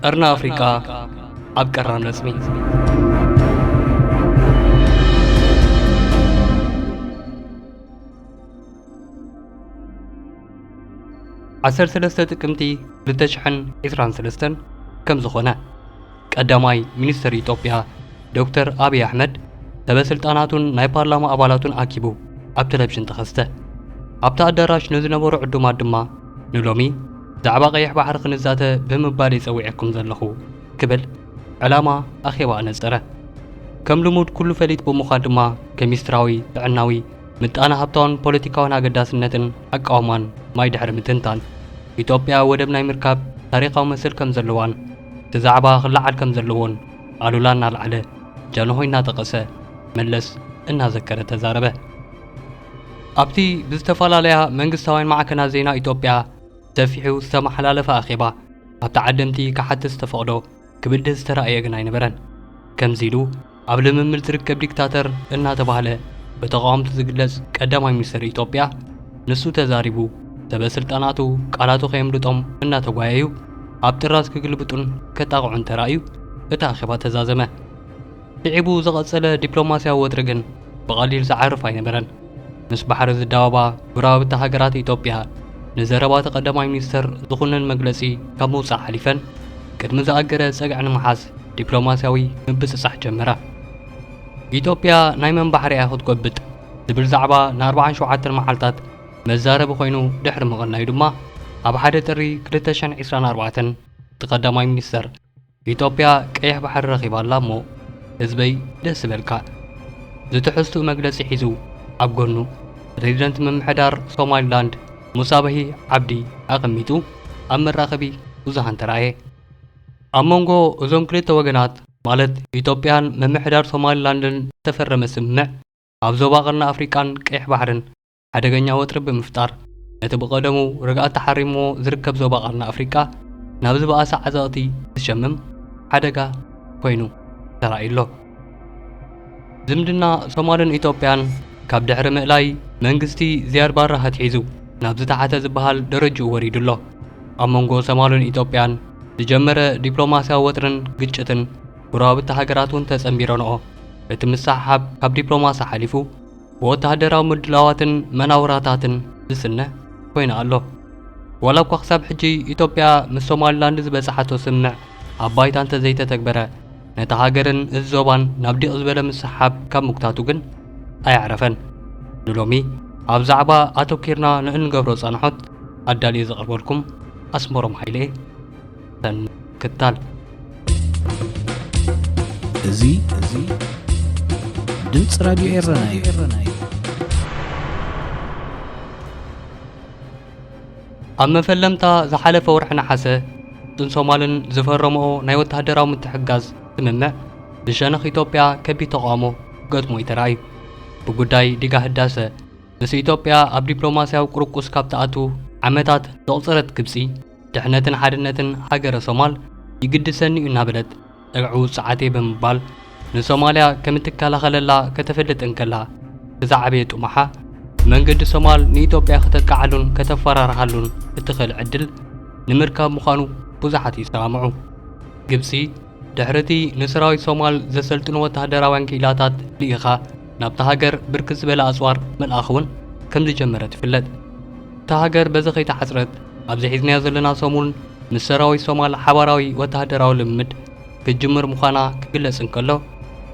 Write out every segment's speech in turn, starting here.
ቀርኒ ኣፍሪቃ ኣብ ቀራን ረጽሚ። ዓሰርተ ሰለስተ ጥቅምቲ ክልተ ሽሕን ዕስራን ሰለስተን ከም ዝኾነ፣ ቀዳማይ ሚኒስተር ኢትዮጵያ ዶክተር ኣብይ ኣሕመድ ሰበ ስልጣናቱን ናይ ፓርላማ ኣባላቱን ኣኪቡ ኣብ ቴሌቪዥን ተኸስተ። ኣብቲ ኣዳራሽ ንዝነበሩ ዕዱማት ድማ፣ ንሎሚ ብዛዕባ ቀይሕ ባሕሪ ክንዛተ ብምባል እየ ጸዊዐኩም ዘለኹ ክብል ዕላማ ኣኼባ ኣነጸረ። ከም ልሙድ ኩሉ ፈሊጥ ብምዃን ድማ፣ ከሚስትራዊ፣ ጥዕናዊ፣ ምጣነ ሃብታውን ፖለቲካውን ኣገዳስነትን ኣቃውማን ማይ ድሕሪ ምትንታን፣ ኢትዮጵያ ወደብ ናይ ምርካብ ታሪኻዊ መሰል ከም ዘለዋን እቲ ዛዕባ ክለዓል ከም ዘለዎን ኣሉላ እናልዓለ፣ ጃንሆይ እናጠቐሰ መለስ እናዘከረ ተዛረበ። ኣብቲ ብዝተፈላለያ መንግስታውያን ማዕከናት ዜና ኢትዮጵያ ሰፊሑ ዝተመሓላለፈ ኣኼባ፣ ካብ ተዓደምቲ ክሓትት ዝተፈቕዶ ክብድህ ዝተራእየ ግን ኣይነበረን። ከምዚ ኢሉ ኣብ ልምምድ ዝርከብ ዲክታተር እናተባህለ ብተቓወምቲ ዝግለጽ ቀዳማይ ሚኒስተር ኢትዮጵያ፣ ንሱ ተዛሪቡ፣ ሰበ ስልጣናቱ ቃላቱ ከየምልጦም እናተጓየዩ ኣብ ጥራዝ ክግልብጡን ከጣቕዑን ተራእዩ፣ እቲ ኣኼባ ተዛዘመ። ስዒቡ ዝቐጸለ ዲፕሎማስያዊ ወጥሪ ግን ብቐሊል ዝዓርፍ ኣይነበረን። ምስ ባሕሪ ዝዳወባ ጎረባብቲ ሃገራት ኢትዮጵያ ንዘረባ እቲ ቀዳማይ ሚኒስተር ዝኹንን መግለጺ ካብ ምውጻእ ሓሊፈን፣ ቅድሚ ዝኣገረ ጸግዒ ንምሓዝ ዲፕሎማስያዊ ምብጽጻሕ ጀመራ። ኢትዮጵያ ናይ መን ባሕሪ እያ ክትጎብጥ ዝብል ዛዕባ ንኣርባዓን ሸውዓተን መዓልታት መዛረቢ ኮይኑ ድሕሪ ምቕናዩ ድማ፣ ኣብ ሓደ ጥሪ ክልተ ሽሕን ዕስራን ኣርባዕተን እቲ ቀዳማይ ሚኒስተር፣ "ኢትዮጵያ ቀይሕ ባሕሪ ረኺባ ኣላ እሞ ህዝበይ ደስ ይበልካ" ዝትሕዝትኡ መግለጺ ሒዙ፣ ኣብ ጎኑ ፕሬዚደንት ምምሕዳር ሶማሊላንድ ሙሳ በሂ ዓብዲ ኣቐሚጡ ኣብ መራኸቢ ብዙሃን ተራእየ። ኣብ መንጎ እዞም ክልተ ወገናት፣ ማለት ኢትዮጵያን ምምሕዳር ሶማሊላንድን ዝተፈረመ ስምምዕ፣ ኣብ ዞባ ቀርኒ ኣፍሪቃን ቀይሕ ባሕርን ሓደገኛ ወጥሪ ብምፍጣር፣ ነቲ ብቐደሙ ርግኣት ተሓሪምዎ ዝርከብ ዞባ ቀርኒ ኣፍሪቃ ናብ ዝበኣሰ ዓዘቕቲ ዝሸምም ሓደጋ ኮይኑ ተራእዩ ኣሎ። ዝምድና ሶማልን ኢትዮጵያን ካብ ድሕሪ ምእላይ መንግስቲ ዚያድ ባረ ኣትሒዙ ናብ ዝተሓተ ዝበሃል ደረጅኡ ወሪዱ ኣሎ። ኣብ መንጎ ሶማልን ኢትዮጵያን ዝጀመረ ዲፕሎማስያዊ ወጥርን ግጭትን ጎረባብቲ ሃገራት እውን ተጸንቢረንኦ። እቲ ምስሕሓብ ካብ ዲፕሎማሲ ሓሊፉ ብወተሃደራዊ ምድላዋትን መናውራታትን ዝስነ ኮይኑ ኣሎ። ዋላ እኳ ክሳብ ሕጂ ኢትዮጵያ ምስ ሶማሊላንድ ዝበጽሓቶ ስምምዕ ኣብ ባይታ እንተዘይተተግበረ፣ ነታ ሃገርን እዚ ዞባን ናብ ዲቕ ዝበለ ምስሕሓብ ካብ ምጉታቱ ግን ኣየዕረፈን። ንሎሚ ኣብ ዛዕባ ኣተኲርና ንእንገብሮ ጻንሖት ኣዳልየ ዘቕርበልኩም ኣስመሮም ሃይለ እየ። ተንክታል። እዚ፣ እዚ ድምፂ ራድዮ ኤረና እዩ። ኣብ መፈለምታ ዝሓለፈ ወርሒ ነሓሰ፣ ግብጽን ሶማልን ዝፈረምኦ ናይ ወተሃደራዊ ምትሕግጋዝ ስምምዕ ብሸነኽ ኢትዮጵያ ከቢድ ተቓውሞ ክገጥሞ እዩ ተራእዩ። ብጉዳይ ዲጋ ህዳሰ ምስ ኢትዮጵያ ኣብ ዲፕሎማስያዊ ቁርቁስ ካብ ትኣቱ ዓመታት ዘቑጸረት ግብጺ፣ ድሕነትን ሓድነትን ሃገረ ሶማል ይግድሰኒ እዩ እናበለት፣ ጸግዒ ውጽዓተይ ብምባል ንሶማልያ ከም እትከላኸለላ ከተፈልጥ እንከላ፣ እቲ ዝዓበየ ጥሙሓ፣ መንገዲ ሶማል ንኢትዮጵያ ከተጥቅዓሉን ከተፈራርሃሉን እትኽእል ዕድል ንምርካብ ምዃኑ ብዙሓት ይሰማምዑ። ግብጺ፣ ድሕሪ እቲ ንሰራዊት ሶማል ዘሰልጥኑ ወተሃደራውያን ክኢላታት ልኢኻ ናብታ ሃገር ብርክት ዝበለ ኣጽዋር ምልኣኽ እውን ከም ዝጀመረት ይፍለጥ። እታ ሃገር በዚ ከይተሓጽረት፣ ኣብዚ ሒዝናዮ ዘለና ሰሙን ምስ ሰራዊት ሶማል ሓባራዊ ወተሃደራዊ ልምምድ ክትጅምር ምዃና ክግለጽ እንከሎ፣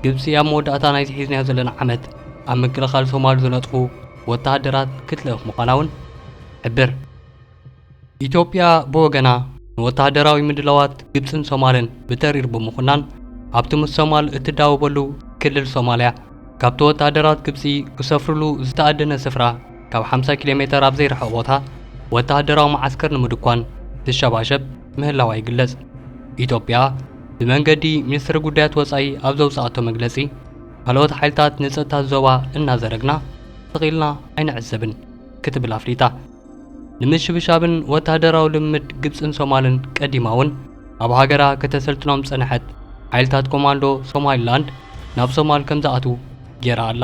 ግብጺ ኣብ መወዳእታ ናይዚ ሒዝናዮ ዘለና ዓመት ኣብ ምክልኻል ሶማል ዝነጥፉ ወተሃደራት ክትልእኽ ምዃና እውን ይሕብር። ኢትዮጵያ ብወገና፣ ንወተሃደራዊ ምድላዋት ግብጽን ሶማልን ብተሪር ብምኹናን፣ ኣብቲ ምስ ሶማል እትዳወበሉ ክልል ሶማልያ፣ ካብቲ ወተሃደራት ግብጺ ክሰፍርሉ ዝተኣደነ ስፍራ ካብ ሓምሳ ኪሎ ሜተር ኣብ ዘይርሕቕ ቦታ፣ ወተሃደራዊ መዓስከር ንምድኳን ትሸባሸብ ምህላዋ ይግለጽ። ኢትዮጵያ፣ ብመንገዲ ሚኒስትሪ ጉዳያት ወጻኢ ኣብ ዘውጽኣቶ መግለጺ፣ ካልኦት ሓይልታት ንጸጥታ ዞባ እናዘረግና ስቕ ኢልና ኣይንዕዘብን ክትብል ኣፍሊጣ። ንምሽብሻብን ወተሃደራዊ ልምምድ ግብጽን ሶማልን ቀዲማ እውን ኣብ ሃገራ ከተሰልጥኖም ዝጸንሐት ሓይልታት ኮማንዶ ሶማሊላንድ ናብ ሶማል ከም ዝኣትዉ ገይራ ኣላ።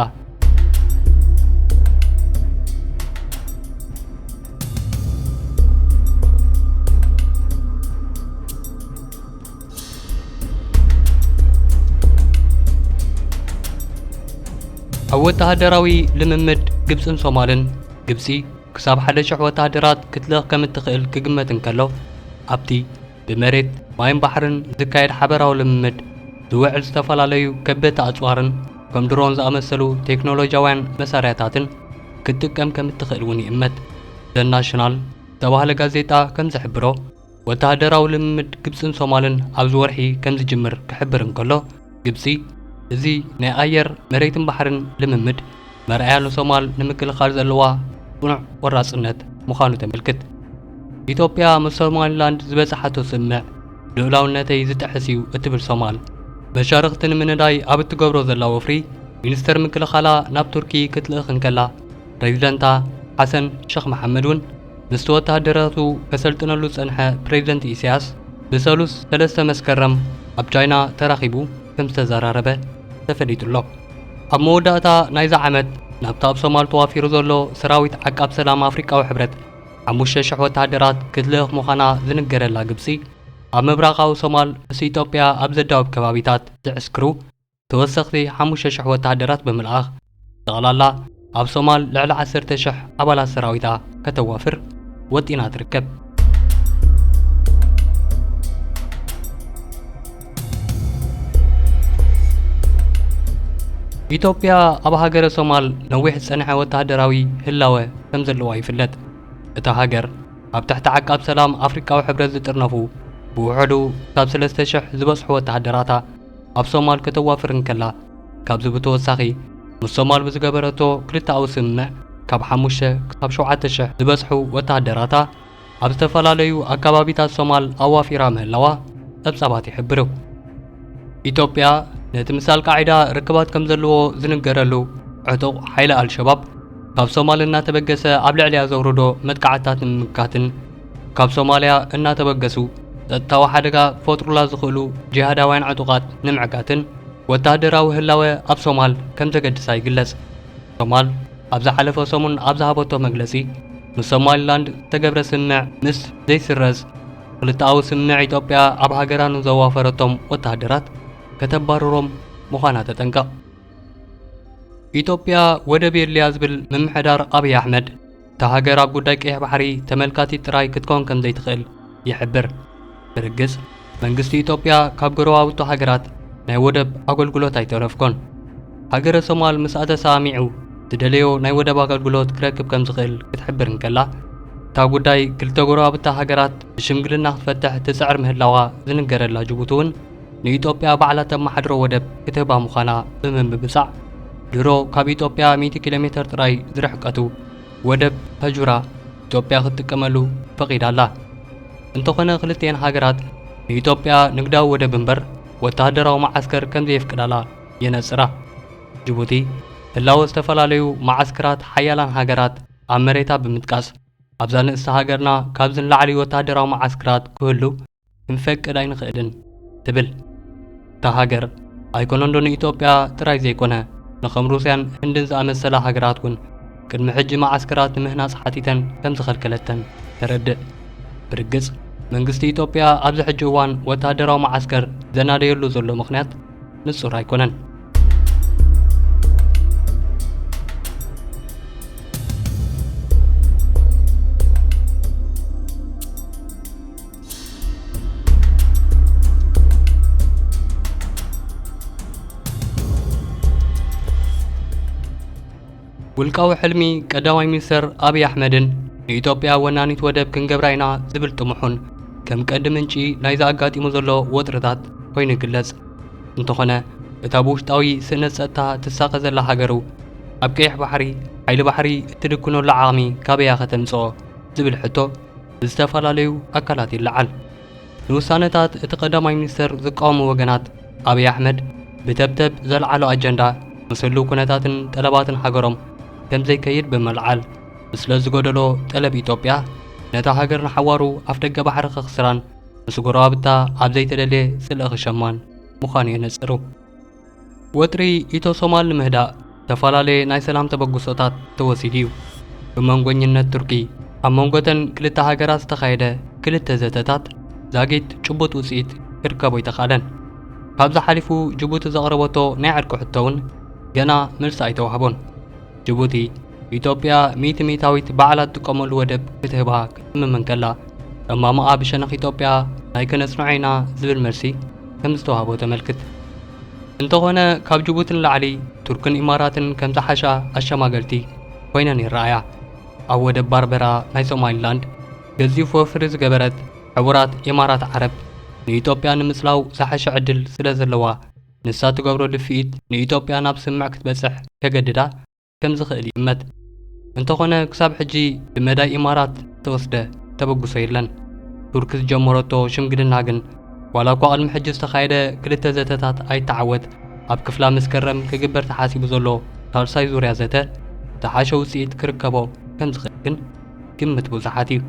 ወተሃደራዊ ልምምድ ግብጽን ሶማልን። ግብጺ ክሳብ ሓደ ሽሕ ወተሃደራት ክትልእኽ ከም እትኽእል ክግመት እንከሎ፣ ኣብቲ ብመሬት ማይን ባሕርን ዝካየድ ሓበራዊ ልምምድ ዝውዕል ዝተፈላለዩ ከበድቲ ኣጽዋርን ከም ድሮን ዝኣመሰሉ ቴክኖሎጂያውያን መሳርያታትን ክትጥቀም ከም እትኽእል እውን ይእመት። ዘ ናሽናል ዝተባህለ ጋዜጣ ከም ዝሕብሮ፣ ወተሃደራዊ ልምምድ ግብጽን ሶማልን ኣብዚ ወርሒ ከም ዝጅምር ክሕብር እንከሎ፣ ግብጺ እዚ ናይ ኣየር፣ መሬትን ባሕርን ልምምድ መርኣያ ንሶማል ንምክልኻል ዘለዋ ጽኑዕ ቆራጽነት ምዃኑ ተመልክት። ኢትዮጵያ ምስ ሶማሊላንድ ዝበጽሓቶ ስምምዕ ልኡላውነተይ ዝጥሕስ እዩ እትብል ሶማል፣ መሻርኽቲ ንምንዳይ ኣብ እትገብሮ ዘላ ወፍሪ፣ ሚኒስተር ምክልኻላ ናብ ቱርኪ ክትልእኽ እንከላ፣ ፕሬዚደንታ ሓሰን ሸኽ መሓመድ እውን ምስቲ ወተሃደራቱ ከሰልጥነሉ ዝጸንሐ ፕሬዚደንት ኢሳያስ ብሰሉስ ሰለስተ መስከረም ኣብ ቻይና ተራኺቡ ከም ዝተዘራረበ ተፈሊጡ ኣሎ። ኣብ መወዳእታ ናይዚ ዓመት ናብቲ ኣብ ሶማል ተዋፊሩ ዘሎ ሰራዊት ዓቃብ ሰላም ኣፍሪቃዊ ሕብረት ሓሙሽተ ሽሕ ወተሃደራት ክትልእኽ ምዃና ዝንገረላ ግብጺ፣ ኣብ ምብራቓዊ ሶማል ምስ ኢትዮጵያ ኣብ ዘዳውብ ከባቢታት ዝዕስክሩ ተወሰኽቲ ሓሙሽተ ሽሕ ወተሃደራት ብምልኣኽ፣ ጠቕላላ ኣብ ሶማል ልዕሊ ዓሰርተ ሽሕ ኣባላት ሰራዊታ ከተዋፍር ወጢና ትርከብ። ኢትዮጵያ ኣብ ሃገረ ሶማል ነዊሕ ዝጸንሐ ወተሃደራዊ ህላወ ከም ዘለዋ ይፍለጥ። እታ ሃገር ኣብ ትሕቲ ዓቃብ ሰላም ኣፍሪቃዊ ሕብረት ዝጥርነፉ ብውሕዱ ካብ ሰለስተ ሽሕ ዝበጽሑ ወተሃደራታ ኣብ ሶማል ከተዋፍር እንከላ፣ ካብዚ ብተወሳኺ ምስ ሶማል ብዝገበረቶ ክልተኣዊ ስምምዕ ካብ ሓሙሽተ ክሳብ ሸውዓተ ሽሕ ዝበጽሑ ወተሃደራታ ኣብ ዝተፈላለዩ ኣካባቢታት ሶማል ኣዋፊራ ምህላዋ ጸብጻባት ይሕብሩ። ኢትዮጵያ ነቲ ምስ ኣልቃዒዳ ርክባት ከም ዘለዎ ዝንገረሉ ዕጡቕ ሓይሊ ኣልሸባብ ካብ ሶማል እናተበገሰ ኣብ ልዕሊያ ዘውርዶ መጥቃዕትታት ንምምካትን ካብ ሶማልያ እናተበገሱ ጸጥታዊ ሓደጋ ክፈጥሩላ ዝኽእሉ ጂሃዳውያን ዕጡቓት ንምዕጋትን ወተሃደራዊ ህላወ ኣብ ሶማል ከም ዘገድሳ ይግለጽ። ሶማል ኣብ ዝሓለፈ ሰሙን ኣብ ዝሃበቶ መግለጺ፣ ምስ ሶማሊላንድ ዝተገብረ ስምምዕ ምስ ዘይስረዝ፣ ክልተኣዊ ስምምዕ ኢትዮጵያ ኣብ ሃገራ ንዘዋፈረቶም ወተሃደራት ከተባርሮም ምዃና ተጠንቀቕ። ኢትዮጵያ ወደብ የድልያ ዝብል ምምሕዳር ኣብይ ኣሕመድ፣ እታ ሃገር ኣብ ጉዳይ ቀይሕ ባሕሪ ተመልካቲት ጥራይ ክትከውን ከም ዘይትኽእል ይሕብር። ብርግጽ፣ መንግስቲ ኢትዮጵያ ካብ ጎረባብቱ ሃገራት ናይ ወደብ ኣገልግሎት ኣይተረፍኮን። ሃገረ ሶማል ምስኣ ተሰማሚዑ ዝደለዮ ናይ ወደብ ኣገልግሎት ክረክብ ከም ዝኽእል ክትሕብር እንከላ፣ እታ ጉዳይ ክልተ ጎረባብታ ሃገራት ብሽምግልና ክትፈትሕ ትጽዕር ምህላዋ ዝንገረላ ጅቡቲ እውን ንኢትዮጵያ ባዕላ ተመሓድሮ ወደብ ክትህባ ምዃና ብምብጻዕ፣ ድሮ ካብ ኢትዮጵያ ሚእቲ ኪሎ ሜተር ጥራይ ዝርሕቀቱ ወደብ ታጁራ ኢትዮጵያ ክትጥቀመሉ ፈቒዳ ኣላ። እንተኾነ ክልቲኤን ሃገራት ንኢትዮጵያ ንግዳዊ ወደብ እምበር ወተሃደራዊ መዓስከር ከም ዘየፍቅዳላ የነጽራ። ጅቡቲ ህላወ ዝተፈላለዩ መዓስከራት ሓያላን ሃገራት ኣብ መሬታ ብምጥቃስ፣ ኣብዛ ንእስቲ ሃገርና ካብዚ ንላዕሊ ወተሃደራዊ መዓስከራት ክህሉ ክንፈቅድ ኣይንኽእልን ትብል። እታ ሃገር ኣይኮነንዶ ንኢትዮጵያ ጥራይ ዘይኮነ፣ ንኸም ሩስያን ህንድን ዝኣመሰላ ሃገራት እውን ቅድሚ ሕጂ መዓስከራት ንምህናጽ ሓቲተን ከም ዝኸልከለተን ተረድእ። ብርግጽ፣ መንግስቲ ኢትዮጵያ ኣብዚ ሕጂ እዋን ወተሃደራዊ መዓስከር ዘናደየሉ ዘሎ ምኽንያት ንጹር ኣይኮነን። ውልቃዊ ሕልሚ ቀዳማይ ሚኒስተር ኣብይ ኣሕመድን ንኢትዮጵያ ወናኒት ወደብ ክንገብራ ኢና ዝብል ጥሙሑን ከም ቀንዲ ምንጪ ናይዚ ኣጋጢሙ ዘሎ ወጥርታት ኮይኑ ይግለጽ። እንተኾነ፣ እታ ብውሽጣዊ ስእነት ጸጥታ ትሳቐ ዘላ ሃገሩ፣ ኣብ ቀይሕ ባሕሪ ሓይሊ ባሕሪ እትድክነሉ ዓቕሚ ካበይ እያ ከተምጽኦ ዝብል ሕቶ ብዝተፈላለዩ ኣካላት ይለዓል። ንውሳነታት እቲ ቀዳማይ ሚኒስተር ዝቃወሙ ወገናት፣ ኣብይ ኣሕመድ ብተብተብ ዘልዓሎ ኣጀንዳ ምስ ህሉው ኩነታትን ጠለባትን ሃገሮም ከም ዘይከይድ ብምልዓል፣ ስለ ዝጎደሎ ጠለብ ኢትዮጵያ፣ ነታ ሃገር ንሓዋሩ ኣፍደገ ባሕሪ ከኽስራን ምስ ጎረባብታ ኣብ ዘይተደልየ ጽልኢ ክሸማን ምዃኑ የነጽሩ። ወጥሪ ኢትዮ ሶማል ንምህዳእ ዝተፈላለየ ናይ ሰላም ተበግሶታት ተወሲዱ እዩ። ብመንጎኝነት ቱርኪ ኣብ መንጎተን ክልተ ሃገራት ዝተኻየደ ክልተ ዘተታት ዛጊት ጭቡጥ ውጽኢት ክርከቦ ኣይተኻእለን። ካብዚ ሓሊፉ ጅቡቲ ዘቕረበቶ ናይ ዕርቂ ሕቶ እውን ገና መልሲ ኣይተዋህቦን። ጅቡቲ፣ ኢትዮጵያ ሚእቲ ሚእታዊት ባዕላ ትጥቀመሉ ወደብ ክትህባ ክትምምን ከላ፣ እማመኣ ብሸነኽ ኢትዮጵያ ናይ ከነጽንዖ ኢና ዝብል መልሲ ከም ዝተዋህቦ ተመልክት። እንተኾነ፣ ካብ ጅቡቲ ንላዕሊ ቱርክን ኢማራትን ከም ዝሓሻ ኣሸማገልቲ ኮይነን ይረኣያ። ኣብ ወደብ ባርበራ ናይ ሶማሊላንድ ገዚፍ ወፍሪ ዝገበረት ሕቡራት ኢማራት ዓረብ፣ ንኢትዮጵያ ንምጽላው ዝሓሸ ዕድል ስለ ዘለዋ፣ ንሳ ትገብሮ ድፍኢት ንኢትዮጵያ ናብ ስምምዕ ክትበጽሕ ከገድዳ ከም ዝኽእል ይእመት። እንተኾነ፣ ክሳብ ሕጂ ብመዳይ ኢማራት ዝተወስደ ተበግሶ የለን። ቱርኪ ዝጀመረቶ ሽምግልና ግን፣ ዋላ እኳ ቅድሚ ሕጂ ዝተኻየደ ክልተ ዘተታት ኣይተዓወት፣ ኣብ ክፍላ መስከረም ክግበር ተሓሲቡ ዘሎ ሳልሳይ ዙርያ ዘተ ዝሓሸ ውጽኢት ክርከቦ ከም ዝኽእል ግን ግምት ብዙሓት እዩ።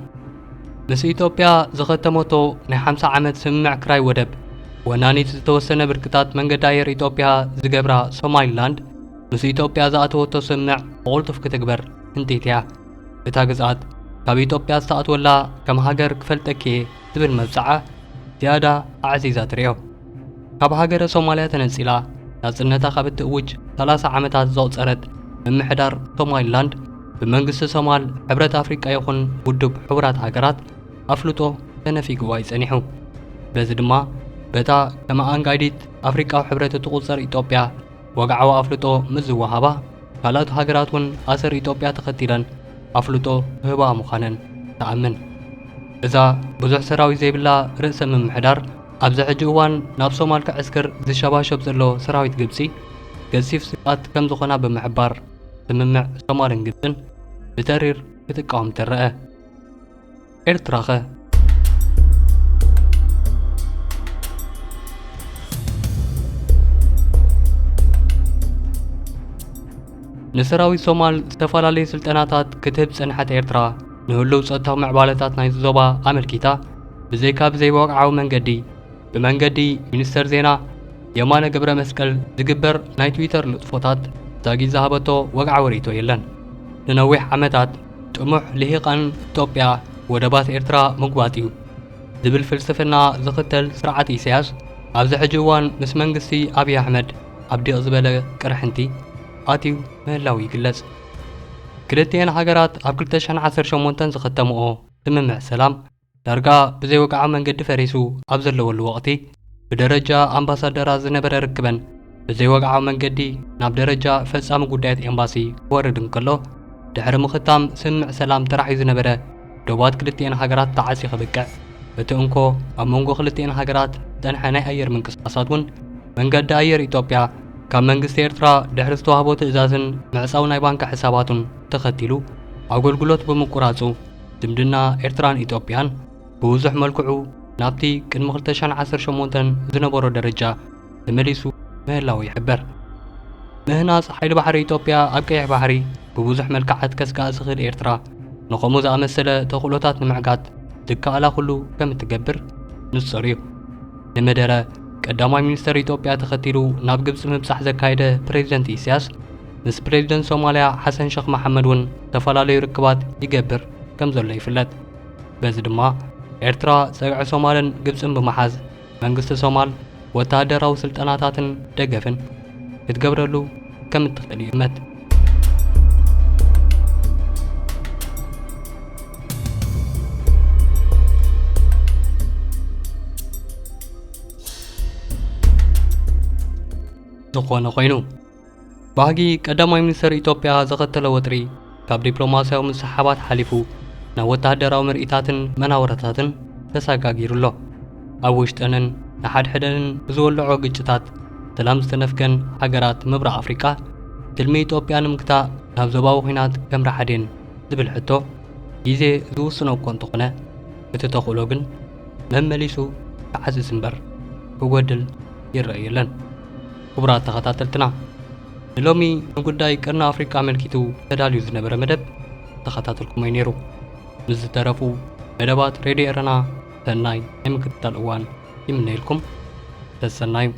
ምስ ኢትዮጵያ ዝኸተመቶ ናይ ሓምሳ ዓመት ስምምዕ ክራይ ወደብ፣ ወናኒት ዝተወሰነ ብርክታት መንገዲ ኣየር ኢትዮጵያ ዝገብራ ሶማሊላንድ፣ ምስ ኢትዮጵያ ዝኣተወቶ ስምምዕ ብቕልጡፍ ክትግበር ህንጢት እያ። እታ ግዝኣት፣ ካብ ኢትዮጵያ ዝተኣትወላ ከም ሃገር ክፈልጠኪ እየ ዝብል መብጽዓ ዝያዳ ኣዕዚዛ ትርእዮ። ካብ ሃገረ ሶማልያ ተነጺላ ናጽነታ ካብ እትእውጅ ሰላሳ ዓመታት ዘቑጸረት ምምሕዳር ሶማሊላንድ፣ ብመንግስቲ ሶማል፣ ሕብረት ኣፍሪቃ ይኹን ውድብ ሕቡራት ሃገራት ኣፍልጦ ተነፊግዋ እዩ ጸኒሑ። በዚ ድማ፣ በታ ከም ኣኣንጋዲት ኣፍሪቃዊ ሕብረት እትቑጸር ኢትዮጵያ፣ ወግዓዊ ኣፍልጦ ምስ ዝወሃባ፣ ካልኣት ሃገራት እውን ኣሰር ኢትዮጵያ ተኸቲለን ኣፍልጦ ክህባ ምዃነን ትኣምን። እዛ ብዙሕ ሰራዊት ዘይብላ ርእሰ ምምሕዳር፣ ኣብዚ ሕጂ እዋን ናብ ሶማል ክዕስክር ዝሸባሸብ ዘሎ ሰራዊት ግብጺ፣ ገዚፍ ስግኣት ከም ዝኾና ብምሕባር፣ ስምምዕ ሶማልን ግብጽን ብተሪር ክትቃወም ትረአ። ኤርትራኸ? ንሰራዊት ሶማል ዝተፈላለዩ ስልጠናታት ክትህብ ዝጸንሐት ኤርትራ፣ ንህሉው ጸጥታዊ ምዕባለታት ናይዚ ዞባ ኣመልኪታ፣ ብዘይካ ብዘይወግዓዊ መንገዲ፣ ብመንገዲ ሚኒስተር ዜና የማነ ገብረ መስቀል ዝግበር ናይ ትዊተር ንጥፎታት ዛጊት ዝሃበቶ ወግዓዊ ርእይቶ የለን። ንነዊሕ ዓመታት ጥሙሕ ልሂቓን ኢትዮጵያ ወደባት ኤርትራ ምግባጥ እዩ ዝብል ፍልስፍና ዝኽተል ስርዓት ኢሳያስ፣ ኣብዚ ሕጂ እዋን ምስ መንግስቲ ኣብይ ኣሕመድ ኣብ ዲቕ ዝበለ ቅርሕንቲ ኣትዩ ምህላው ይግለጽ። ክልቲኤን ሃገራት ኣብ ክልተ ሽሕን ዓሰርተ ሸሞንተን ዝኸተምኦ ስምምዕ ሰላም፣ ዳርጋ ብዘይወግዓዊ መንገዲ ፈሪሱ ኣብ ዘለወሉ ወቕቲ፣ ብደረጃ ኣምባሳደራት ዝነበረ ርክበን ብዘይወግዓዊ መንገዲ ናብ ደረጃ ፈጻሚ ጉዳያት ኤምባሲ ክወርድ እንከሎ፣ ድሕሪ ምኽታም ስምምዕ ሰላም ተራሕዩ ዝነበረ ዶባት ክልቲኤን ሃገራት ተዓጽዩ ከብቅዕ፣ እቲ እንኮ ኣብ መንጎ ክልቲኤን ሃገራት ዝጸንሐ ናይ ኣየር ምንቅስቓሳት እውን፣ መንገዲ ኣየር ኢትዮጵያ ካብ መንግስቲ ኤርትራ ድሕሪ ዝተዋህቦ ትእዛዝን ምዕጻው ናይ ባንክ ሕሳባቱን ተኸቲሉ፣ ኣገልግሎት ብምቁራጹ፣ ዝምድና ኤርትራን ኢትዮጵያን ብብዙሕ መልክዑ ናብቲ ቅድሚ ክልተ ሽሕን ዓሰርተ ሸሞንተን ዝነበሮ ደረጃ ተመሊሱ ምህላዉ ይሕበር። ምህናጽ ሓይሊ ባሕሪ ኢትዮጵያ ኣብ ቀይሕ ባሕሪ ብብዙሕ መልክዓት ከስግኣ ዝኽእል ኤርትራ፣ ንኸምኡ ዝኣመሰለ ተኽእሎታት ንምዕጋት ዝከኣላ ኩሉ ከም እትገብር ንጹር እዩ። ንመደረ ቀዳማይ ሚኒስተር ኢትዮጵያ ተኸቲሉ ናብ ግብጺ ምብጻሕ ዘካየደ ፕሬዚደንት ኢሳያስ፣ ምስ ፕሬዚደንት ሶማልያ ሓሰን ሸኽ መሓመድ እውን ዝተፈላለዩ ርክባት ይገብር ከም ዘሎ ይፍለጥ። በዚ ድማ፣ ኤርትራ ጸግዒ ሶማልን ግብጽን ብምሓዝ፣ መንግስቲ ሶማል ወተሃደራዊ ስልጠናታትን ደገፍን ክትገብረሉ ከም እትኽእል ይእመት። ዝኾነ ኮይኑ፣ ባህጊ ቀዳማይ ሚኒስተር ኢትዮጵያ ዘኸተሎ ወጥሪ፣ ካብ ዲፕሎማስያዊ ምስሕሓባት ሓሊፉ፣ ናብ ወተሃደራዊ ምርኢታትን መናውራታትን ተሰጋጊሩ ኣሎ። ኣብ ውሽጠንን ንሓድሕደንን ብዝወልዖ ግጭታት ሰላም ዝተነፍገን ሃገራት ምብራቕ ኣፍሪቃ፣ ትልሚ ኢትዮጵያ ንምግታእ ናብ ዞባዊ ኲናት ከምርሓ ድየን ዝብል ሕቶ ግዜ ዝውስኖ እኮ እንተኾነ፣ እቲ ተኽእሎ ግን መመሊሱ ክዓዝዝ እምበር ክጎድል ይረአ የለን። ክቡራት ተኸታተልትና፣ ንሎሚ ንጉዳይ ቀርኒ ኣፍሪቃ ኣመልኪቱ ተዳልዩ ዝነበረ መደብ ተኸታተልኩሞ እዩ ነይሩ። ምስ ዝተረፉ መደባት ሬድዮ ኤረና ሰናይ ናይ ምክትታል እዋን ይምነየልኩም። ተሰናዩ።